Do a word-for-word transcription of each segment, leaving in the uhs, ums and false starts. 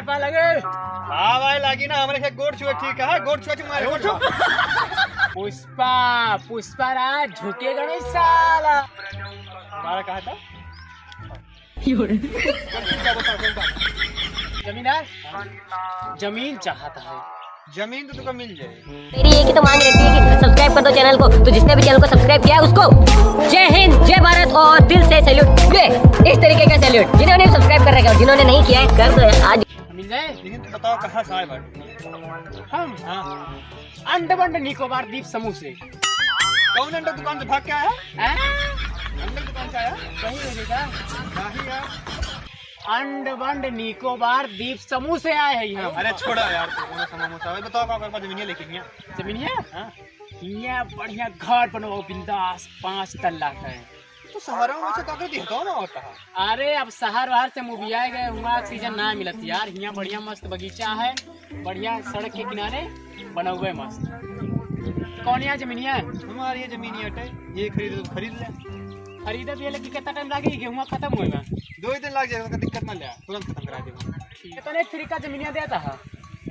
पापा लगे। हाँ भाई, लागी ना, हमरे के गोड़ छुए, ठीक है, गोड़ छुए, मारे, गोड़ छुए। पुष्पा, पुष्पा राज झुकेगा नहीं साला। हमारा कहा था? जमीन है? जमीन चाहता है। जमीन तो तुका मिल जाए। मेरी एक ही तो मांग रहती है कि सब्सक्राइब कर दो चैनल को। तो जिसने भी चैनल को सब्सक्राइब किया है उसको जय हिंद, जय भारत और दिल से सैल्यूट। ये इस तरीके का सैल्यूट। जिन्होंने सब्सक्राइब कर रखा है और जिन्होंने नहीं किया है कर दो यार आज। मिल जाए। लेकिन तू बताओ कहाँ से आए बाटे? हम? हाँ। अंडमान निकोबार द्वीप समूह से। कौन अंडा दुकान से भाग के आया? हैं? अंडा दुकान से आया? सही है बेटा। नहीं यार। अंडमान निकोबार द्वीप समूह से आए हैं हम। अरे छोड़ा यार, तू कौन समूह से आया? बताओ का करबा जमीनिया लेके हियाँ? जमीनिया? हाँ। हियाँ बढ़िया घर बनवाओ बिंदास, पाँच तल्ला का है। तो शहर में से काकर दिया तो ना होता है। अरे अब शहर वहर से मुबिया गए, हुआ ऑक्सीजन ना मिलत यार। हियाँ बढ़िया मस्त बगीचा है, बढ़िया सड़क के किनारे बनौबे मस्त। कौन यहाँ जमीनिया है? हमारी ये जमीन ही अटे, ये खरीद लो, खरीद ले। खरीदे भी है, लेकिन कितना टाइम लागे गेहुआ खत्म होएगा? दो ही दिन लग जाएगा, दिक्कत ना ले, तुरंत खत्म करा देगा। कितने फ्री का जमीनिया देता है?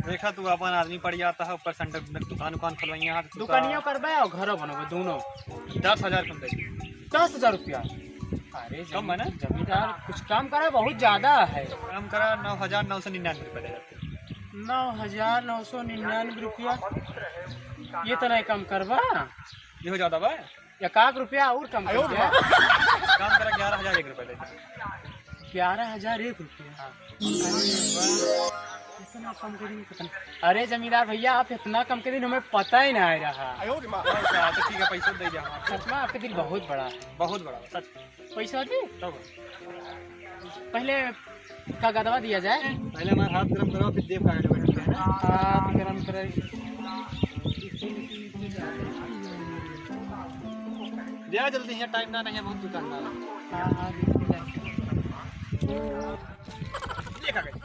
देखा तू अपन आदमी पड़ जाता है, ऊपर से अंडा दुकान उकान खुलवाइया है, तो तू दुकानियों करबे और घरों बनोगे दोनों। दस हजार कम दे दे। दस हजार रुपया? अरे कम है ना? जमीन-, जमींदार कुछ कम करा, बहुत ज्यादा है। कम करा, नौ हजार नौ सौ निन्यानवे रुपया दे देते। नौ हजार नौ सौ निन्यानवे रुपया? ये तो नहीं कम करबा? ये हो जाता बा? एक आध रुपया और कम कर दे। काम करा, ग्यारह हजार एक रुपया दे दे। ग्यारह हजार एक रुपया? हाँ। अरे वाह, इतना कम करी, पता नहीं। अरे जमींदार भैया, आप इतना कम करी, हमें पता ही ना आ रहा। अच्छा, तो ठीक है, पैसा दे दिया। सच में आपका दिल बहुत बड़ा है। बहुत बड़ा, सच। पैसा दी? तब। पहले का गदवा दिया जाए। पहले हमारा हाथ गरम करो, फिर देव का आगे बढ़ते हैं ना। हाथ गरम करे। जा जल्दी, यहाँ टाइम ना नहीं है, बहुत दुकानदार है। हाँ, हाँ, बिल्कुल है। ये कागज।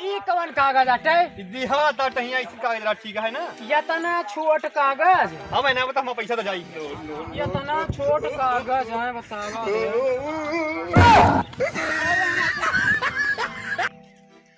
ई कवन कागज आटे? ई दिहा ता टहिया इसी कागज ला, ठीक है ना? यतना छोट कागज? हाँ, मैं ना बता, हम पैसा तो जाई। यतना छोट कागज है, बतावा।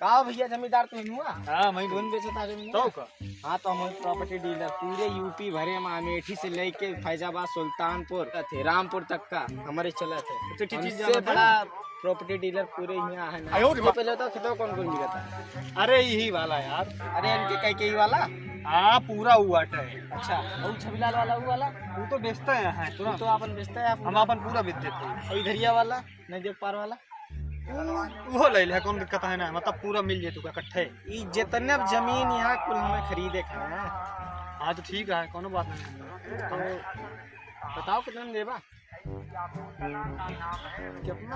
का भैया, जमींदार तो हुआ? हाँ, मैं ढूंढ बेचता जमीन। तो का? हाँ, तो हम प्रॉपर्टी डीलर, पूरे यूपी भरे में अमेठी से लेके फैजाबाद, सुल्तानपुर, रामपुर तक का हमारे चलत है। तो ठीक चीज हमसे जानत है। बड़ा प्रॉपर्टी डीलर पूरे यहाँ है ना। आयो रे तो माँ। पहले बताओ, खेतवा कौन कौन बिकता है? अरे, यही वाला यार। अरे, इनके कई कई वाला? हाँ, पूरा हुआ है। अच्छा, वो छबिलाल वाला, वो वाला? वो तो बेचता है यहाँ, वो तो अपन बेचता है, आप हम अपन पूरा बेच देते हैं। और इधरिया वाला, नजदीक पार वाला? वो, वो ले ले, कौन दिक्कत है ना, मतलब पूरा मिल जाए तुका इकट्ठे। ई जितने अब जमीन यहाँ कुल हमें खरीदे के है। हाँ तो ठीक है, कोनो बात नहीं। तो बताओ कितना में देबा? कितना?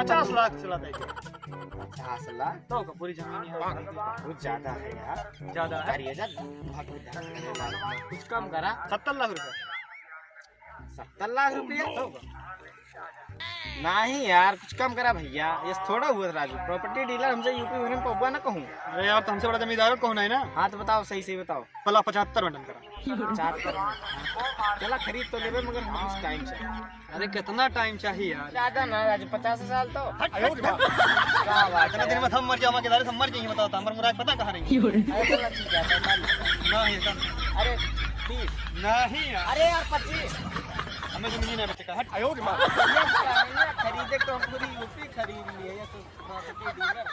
पचास लाख चला दे। पचास लाख? तो का पूरी जमीन यहाँ खरीदे। बहुत ज्यादा है यार। ज्यादा है? अरे यार, बहुत ज्यादा है। कुछ कम करा। सत्तर लाख रुपया। सत्तर लाख रुपया? तो का? नहीं यार, कुछ कम करा भैया, ये थोड़ा हुआ राजू, प्रॉपर्टी डीलर हमसे यूपी भरे में पौवा ना कहूँ। अरे यार, तो हमसे बड़ा जमींदार कौन है ना? हाँ तो बताओ, सही सही बताओ। भला पचहत्तर में डन करा। पचहत्तर में। चला खरीद तो लेबे, मगर हमें कुछ टाइम चाहिए। अरे कितना टाइम चाहिए यार? ज्यादा ना राजू, पचास साल तो। हट, हट, हट। क्या बात इतना है दिन में यार? हम मर जाओ, हमारे दादा हम मर जाइए, बताओ तो, हमारे मुराद पता कहाँ रही? अरे चलो ठीक है, पैंतालीस। नहीं, सर। अरे तीस। नहीं यार। अरे यार पच्चीस। हमें जमीन नहीं बेचे का, हट। आयो रे माँ। भैया, क्या है ना, खरीदे तो हम पूरी यूपी खरीद लिए, ये तो प्रॉपर्टी डीलर।